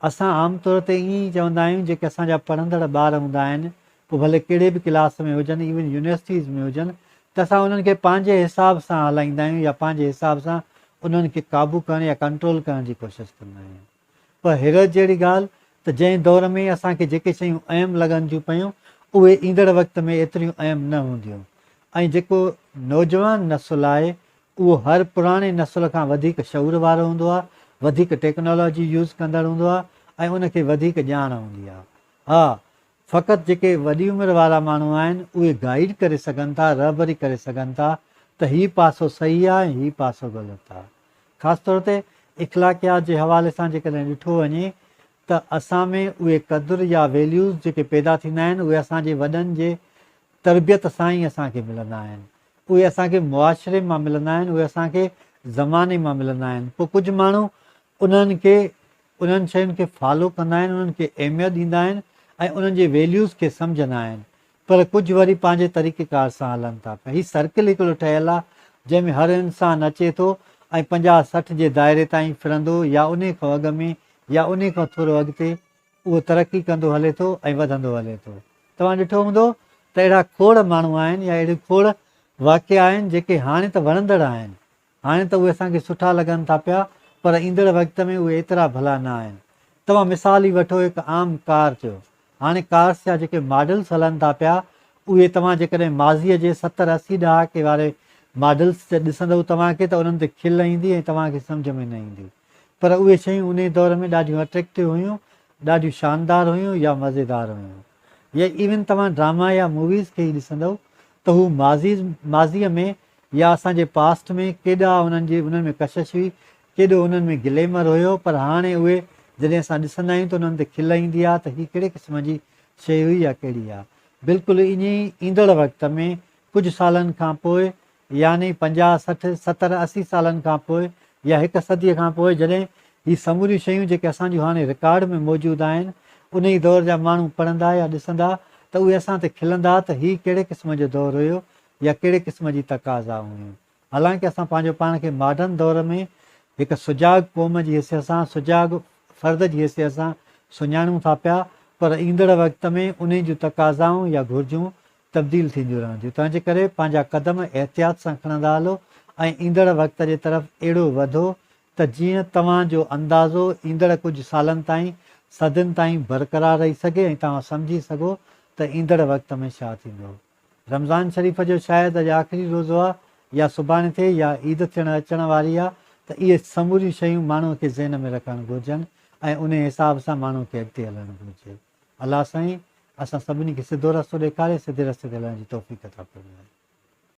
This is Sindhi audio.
اسان عام طور تي ائين ئي چوندا آهيون جيڪي اسان جا پڙهندڙ ٻار هوندا آهن پوء ڀلي ڪهڙي به ڪلاس ۾ هجن ايون يونيورسٽيز ۾ هجن ته اسان انهن کي پنهنجي حساب سان هلائيندا آهيون يا پنهنجي حساب سان انهن کي قابو ڪرڻ يا ڪنٽرول ڪرڻ جي ڪوشش ڪندا آهيون پر حيرت جهڙي ڳالهه ته جنهن دور ۾ اسان کي جيڪي شيون اهم لڳن ٿيون پيون اهي ايندڙ وقت ۾ ايتريون اهم نه هونديون ۽ جيڪو نوجوان نسل آهي اهو هر پراڻي نسل کان وڌيڪ شعور وارو هوندو آهي، وڌيڪ ٽيڪنالاجي يوز ڪندڙ هوندو آهي ۽ ان کي وڌيڪ ڄاڻ هوندي آهي. ها، فقط جيڪي وڏي عمر وارا ماڻهو آهن، اهي گائيڊ ڪري سگهن ٿا، رهبري ڪري سگهن ٿا ته هي پاسو صحيح آهي ۽ هي پاسو غلط آهي. خاص طور تي اخلاقيات جي حوالي سان جيڪڏهن ڏٺو وڃي ته اسان ۾ اهي قدر يا ويليوز جيڪي پيدا ٿيندا آهن، اهي اسان جي وڏن جي تربيت سان ئي اسان کي ملندا آهن. اهي اسان کي معاشري مان ملندا آهن، اهي اسان کي زماني مان ملندا آهن. پوء ڪجهه ماڻهو انهن کي انهن شين کي فالو ڪندا آهن، انهن کي اهميت ڏيندا آهن ۽ انهن جي ويليوز کي سمجهندا آهن. پر ڪجهه وري پنهنجي طريقي ڪار سان هلن ٿا پيا. هي سرڪل هڪڙو ٺهيل آهي، جنهن ۾ هر انسان اچي ٿو ۽ 50 60 جي دائري تائين ڦرندو يا انهي کان اڳ ۾ يا انهي کان ٿورو اڳتي اهو ترقي ڪندو هلي ٿو ۽ وڌندو هلي ٿو. توهان ڏٺو هوندو ته اهڙا کوڙ ماڻهو آهن يا اهڙيون کوڙ واقعا آهن جيڪي هاڻي ته وڻندڙ آهن، هاڻي ته اهي اسان کي سٺا لڳن ٿا پيا پر ايندڙ وقت ۾ اهي ايترا ڀلا نه آهن. توهان مثال ئي وٺو هڪ عام ڪار جو. هاڻي ڪارس جا جيڪي ماڊلز هلن ٿا پيا اهي توهان جيڪڏهن ماضيء جي 70 80 ڏهاڪي واري ماڊلز تي ڏسندؤ توهان کي ته انهن تي کل ايندي ۽ توهان کي سمجهه ۾ نه ايندي. پر اهي شيون انهي دور ۾ ڏاڍيون اٽريڪٽو هيون، ڏاڍيون شاندار هيون يا مزيدار هيون. يا ايون توهان ڊراما يا موويز کي ئي ڏسندؤ ته هو ماضي ماضيء ۾ يا اسان جي پاسٽ ۾ ڪيڏا انهن جي انهن ۾ ڪشش هئي، ڪيڏو انهن ۾ گليمر هيو پر هاڻي اهي جڏهن اسان ڏسندا آهيون ته انهن تي کل ايندي آهي ته هي ڪهڙي قسم جي شيء هئي يا ڪهڙي آهي. بلڪل ائين ئي ايندڙ وقت ۾ ڪجهه سالن کان پوء يعني 50، 60، 70، 80 سالن کان پوء يا هڪ صديء کان پوء جڏهن هي سموريون شيون جيڪي اسان جون هاڻي رڪارڊ ۾ موجود آهن، انهي دور جا ماڻهو پڙهندا يا ڏسندا ته اهي اسان تي کلندا ته هي ڪهڙي قسم جو دور هيو يا ڪهڙي قسم جي تقاضائون هيون. حالانڪه اسان پنهنجو پاڻ کي ماڊرن دور ۾ هڪ سجاڳ قوم جي حيثيت سان، سجاڳ فرد جي حيثيت سان سڃاڻون ٿا پيا پر ايندڙ وقت ۾ انهي جون تقاضائون يا گهرجون تبديل ٿينديون رهنديون، تنهنجي ڪري پنهنجا قدم احتياط سان کڻندا هلو ۽ ايندڙ وقت جي طرف اهڙو وڌو ته جيئن توهان جو اندازو ايندڙ ڪجهه سالن تائين، صدين تائين برقرار رهي سگهي ۽ توهان سمجهي سگهو ته ايندڙ وقت ۾ ڇا ٿيندو. رمضان شريف جو شايد اڄ آخري روزو آ يا سڀاڻي ٿئي يا عيد ٿيڻ اچڻ واري آ ته اهي سموريون شيون ماڻهوء کي ذهن ۾ رکڻ گهرجن ۽ انهي حساب سان ماڻهوء کي اڳتي هلڻ گهرجي. الله سائين اسان سڀني کي سڌو رستو ڏيکاري سڌي رستي تي هلڻ جي توفيق عطا فرمائي.